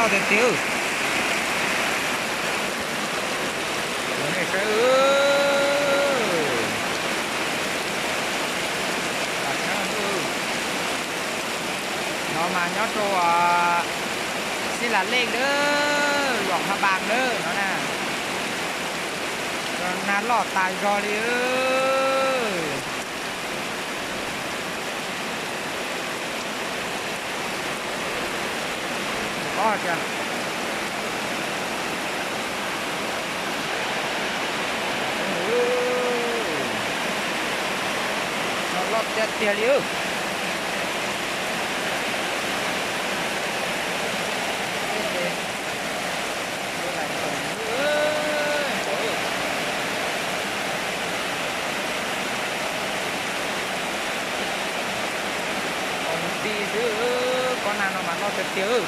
Tiag tiag. Nej saib, no mas nyob rau Xib Las Leej na, zos Pha Npas na no na. Nag loj tas zog li. Nag loj tiag tiag li. Ti xwb, pob nag no mas loj tiag tiag.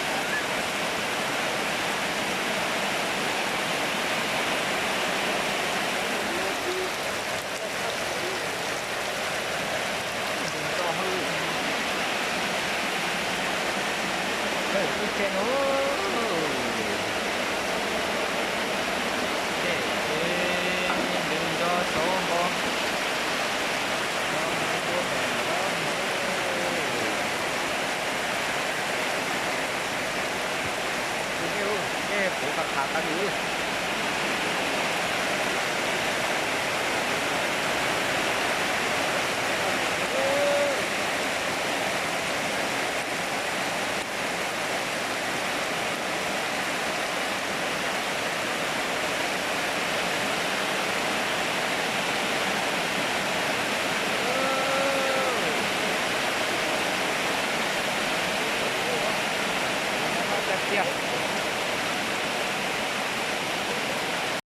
Kuv qhav qhav tas li. Tiag tiag.